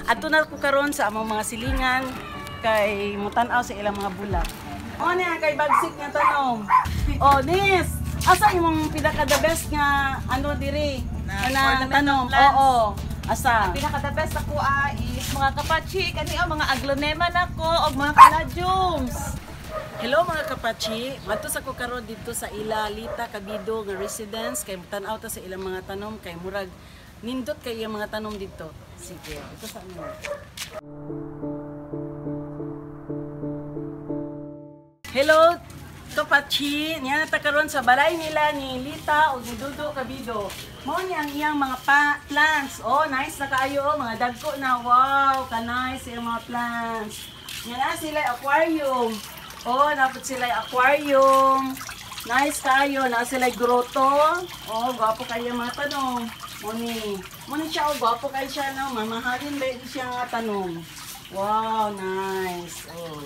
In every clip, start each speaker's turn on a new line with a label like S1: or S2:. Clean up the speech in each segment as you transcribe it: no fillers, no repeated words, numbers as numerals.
S1: Adto na ko karon sa among mga silingan kay mutan-aw sa ilang mga bulak. O niya kay bagsik nga tanom. O Nis, asa imong pinaka the best nga ano diri? Na tanom. Oo. Asa?
S2: Pinaka the best ako is mga kapachi kani ang mga aglonema nako og mga caladiums.
S1: Hello mga kapachi, madto sa ko karon dito sa ila Lita Cabido nga residence kay tan-aw ta sa ilang mga tanom kay murag nindot kay iyang mga tanom dito. Sige, ito sa ano. Hello kapachi, niya na ta karon sa balay nila ni Lita ug ni Dudo Cabido. Mao ni ang iyang mga plants. Oh, nice na kaayo oh, mga dagko na. Wow, ka-nice iyang mga plants. Niya na sila aquarium. Oh, napot sila aquarium. Nice kayo, na sila grotto. Oh, gwapo kayo mga tanong. Muni. Muni siya, oh, gwapo kayo siya, no? Mamahalin ba siya nga tanong. Wow, nice. Oh.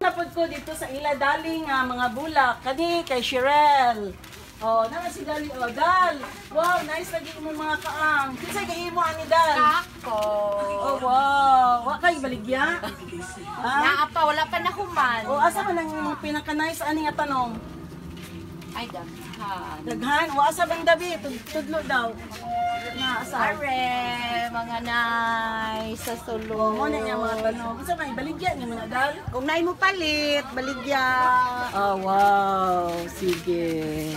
S1: Napod ko dito sa ila daling mga bulak. Kani kay Shirel. Oh, naa si Dali. Oh, Dal. Wow, nice lagi imong mga kaang. Kinsa kay imo ani Dal?
S3: Ako.
S1: Oh, wow. Wa kay baligya? Ha?
S3: Naa pa, wala pa nahuman.
S1: Oh, asa man ang imong pinaka-nice ani nga tanom?
S3: Ay, daghan.
S1: Daghan. Wa asa bang dabi? Tudlo daw. Na asa?
S3: Are, mga nice sa sulod.
S1: Oh, mo na niya mga tanom. Unsa may baligya ni mga Dal?
S3: Kung naay mo palit, baligya.
S1: Oh, wow. Sige.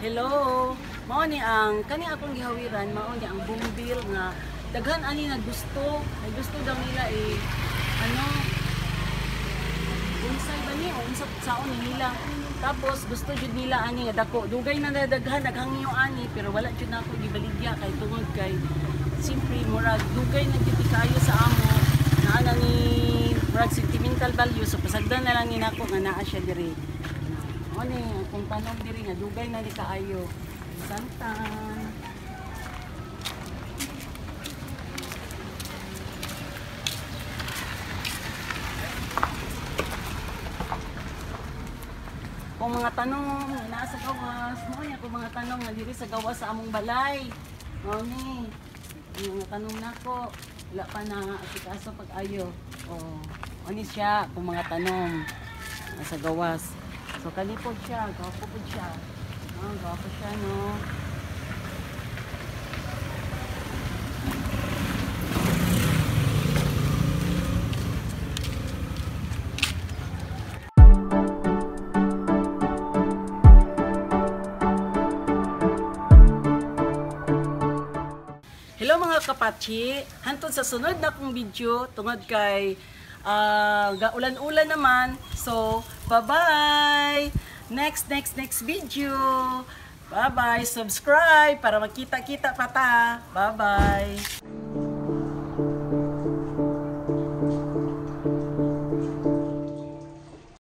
S1: Hello. Mao ni ang kani akong gihawiran, mao ni ang bumbil nga daghan ani naggusto. Ay gusto daw nila eh ano bonsai ba ni o unsa saon ni nila. Tapos gusto jud nila ani nga dako. Dugay na daghan naghangyo ani pero wala jud nako gibaligya kay tungod kay simpre murag dugay na jud kaayo sa amo. Naa na ni murag sentimental value, so pasagdan na lang ni nako nga naa siya diri. Mao ni akong tanom diri nga dugay na ni kaayo. Santan. Kung mga tanong nga naa sa gawas, mao ni akong mga tanong nga diri sa gawas sa among balay. Mao ni ang mga tanong nako, wala pa na asikaso pag-ayo. Oh, ani siya akong mga tanong nga sa gawas. So kalipod siya, gwapo pod siya. Oh, gwapo siya no. Hello mga kapachi, hantod sa sunod na kong video tungod kay gaulan-ulan naman. So, bye-bye! Next video. Bye-bye! Subscribe para magkita-kita pa ta. Bye-bye!